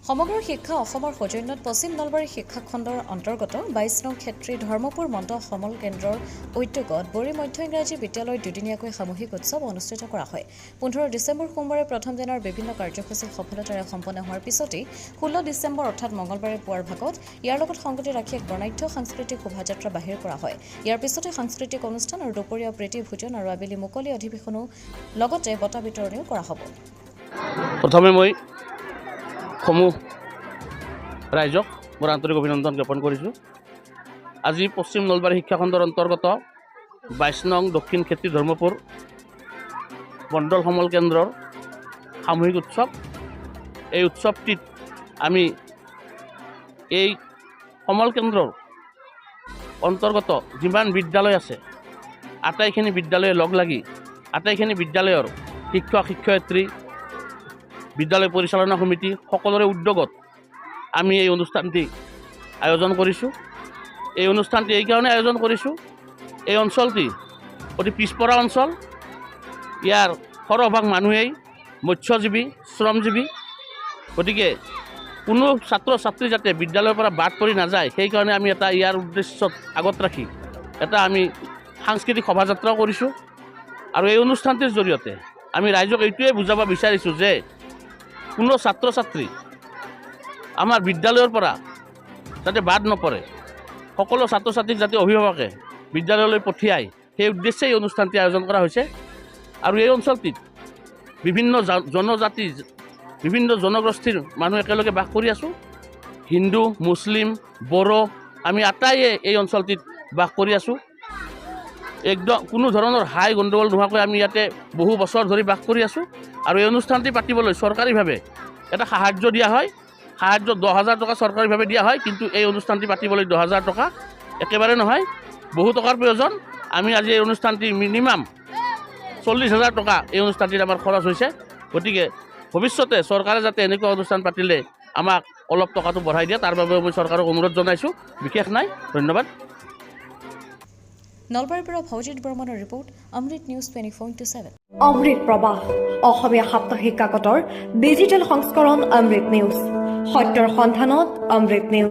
সমগ্ৰ শিক্ষা অসমৰ সৌজন্যত পশ্চিম নলবাৰী শিক্ষা খণ্ডৰ অন্তৰ্গত 22 নং ক্ষেত্ৰী ধৰ্মপুৰ মণ্ডল সমল কেন্দ্ৰৰ উদ্যোগত বৰি মধ্য ইংৰাজী বিদ্যালয়ত দুদিনীয়াকৈ সামূহিক উৎসৱ অনুষ্ঠিত কৰা হয়। 15 ডিচেম্বৰ সোমবাৰে প্ৰথম দিনাৰ বিভিন্ন কাৰ্যসূচী সফলতাৰে সম্পন্ন হোৱাৰ পিছতেই 16 ডিচেম্বৰ অৰ্থাৎ মঙলবাৰে পুৱাৰ ভাগত ইয়াৰ লগত সংগতি ৰাখি এক বৰ্ণাঢ্য সাংস্কৃতিক শোভাযাত্ৰা বাহিৰ কৰা হয়। ইয়াৰ পিছতে সাংস্কৃতিক অনুষ্ঠান আৰু দুপৰীয়া প্ৰীতি ভোজন আৰু আবেলি মুকলি অধিৱেশনো লগতে বঁটা বিতৰণিও কৰা হ'ব। প্ৰথমে মই সমূহ ৰাইজক মোৰ আন্তৰিক অভিনন্দন জ্ঞাপন কৰিছোঁ। আজি পশ্চিম নলবাৰী শিক্ষাখণ্ডৰ অন্তৰ্গত 22 নং দক্ষিণ ক্ষেত্ৰী ধৰ্মপুৰ মণ্ডল সমল কেন্দ্ৰৰ সামূহিক উৎসৱ। এই উৎসৱটিত আমি এই সমল কেন্দ্ৰৰ অন্তৰ্গত যিমান বিদ্যালয় আছে, আটাইখিনি বিদ্যালয়ে লগ লাগি আটাইখিনি বিদ্যালয়ৰ শিক্ষক শিক্ষয়িত্ৰী, বিদ্যালয় পৰিচালনা সমিতি সকলোৰে উদ্যোগত আমি এই অনুষ্ঠানটি আয়োজন কৰিছোঁ। এই অনুষ্ঠানটি এইকাৰণে আয়োজন কৰিছোঁ, এই অঞ্চলটি অতি পিছপৰা অঞ্চল। ইয়াৰ সৰহভাগ মানুহেই মৎস্যজীৱী, শ্ৰমজীৱী। গতিকে কোনো ছাত্ৰ ছাত্ৰী যাতে বিদ্যালয়ৰ পৰা বাদ পৰি নাযায়, সেইকাৰণে আমি এটা ইয়াৰ উদ্দেশ্যত আগত ৰাখি এটা আমি সাংস্কৃতিক শোভাযাত্ৰাও কৰিছোঁ। আৰু এই অনুষ্ঠানটিৰ জৰিয়তে আমি ৰাইজক এইটোৱে বুজাব বিচাৰিছোঁ যে কোনো ছাত্ৰ ছাত্ৰী আমাৰ বিদ্যালয়ৰ পৰা যাতে বাদ নপৰে, সকলো ছাত্ৰ ছাত্ৰীক যাতে অভিভাৱকে বিদ্যালয়লৈ পঠিয়ায়, সেই উদ্দেশ্যে এই অনুষ্ঠানটি আয়োজন কৰা হৈছে। আৰু এই অঞ্চলটিত বিভিন্ন জনজাতি, বিভিন্ন জনগোষ্ঠীৰ মানুহ একেলগে বাস কৰি আছোঁ। হিন্দু, মুছলিম, বড়ো আমি আটাইয়ে এই অঞ্চলটিত বাস কৰি আছোঁ। একদম কোনো ধৰণৰ হাই গণ্ডগোল নোহোৱাকৈ আমি ইয়াতে বহু বছৰ ধৰি বাস কৰি আছোঁ। আৰু এই অনুষ্ঠানটি পাতিবলৈ চৰকাৰীভাৱে এটা সাহাৰ্য দিয়া হয়। সাহাৰ্য 10,000 টকা চৰকাৰীভাৱে দিয়া হয়, কিন্তু এই অনুষ্ঠানটি পাতিবলৈ 10,000 টকা একেবাৰে নহয়, বহু টকাৰ প্ৰয়োজন। আমি আজি এই অনুষ্ঠানটি মিনিমাম 40,000 টকা এই অনুষ্ঠানটিত আমাৰ খৰচ হৈছে। গতিকে ভৱিষ্যতে চৰকাৰে যাতে এনেকুৱা অনুষ্ঠান পাতিলে আমাক অলপ টকাটো বঢ়াই দিয়ে, তাৰ বাবে মই চৰকাৰক অনুৰোধ জনাইছোঁ। বিশেষ নাই, ধন্যবাদ। নলবাৰীৰ পৰা ভৱজিৎ বৰ্মনৰ ৰিপৰ্ট, অমৃত নিউজ 24x7। অমৃত প্ৰবাহ অসমীয়া সাপ্তাহিক কাকতৰ ডিজিটেল সংস্কৰণ অমৃত নিউজ, সত্যৰ সন্ধানত অমৃত নিউজ।